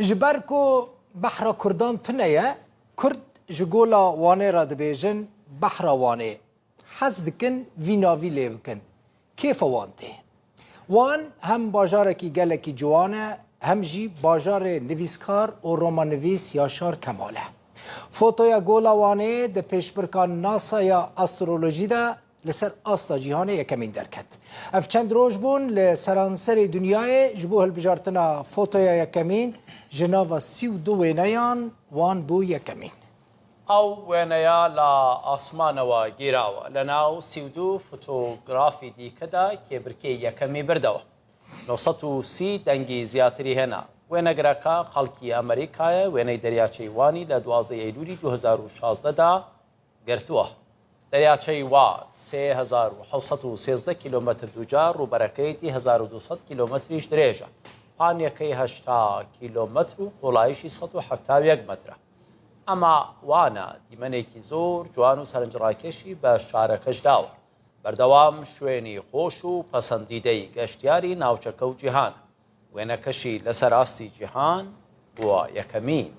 Ji ber ku behra Kurdan tune ye, Kurd ji gola Wanê re dibêjin Behra Wanê. Hez dikin vî navî lê bikin. Kêfa wan tê. Wan hem bajarekî gelekî ciwan e, hem jî bajarê nivîskar û romannivîs Yaşar Kemal e. Fotoya Gola Wanê di pêşbirka NASA ya astrolojî de li ser asta cîhanê yekemîn derket. Ev çend roj bûn li seranserê dinyayê ji bo hilbijartina fotoya yekemîn ji nava 32 wêneyan Wan bû yekemîn. Ew wêneya li asmanewa gîrawe li nav 32 fotografî dîke de kêbirkê yekemî birdewe. 930 dengî zîyatirî hêna. Wênegireka xelkî Amerîkayê wêney deryaçeyî Wanî li 12 Eylûlî 2016 de girtûa. Deryaçeyî Wan 3713 kîlometr dûca, rûberekeytî 1200 kîlometrîş dirêj e. Paniyekey 80 kîlometr û qolayîşî 171 metre. Ema Wana dîmenêkî zor ciwan û serincrakêşî be şarekeş dawe. Berdewam şwênî xoş û pesendîdeyî geştyarî navçeke û cîhan e. Wênekeşî li ser astî cîhan bûa yekemîn.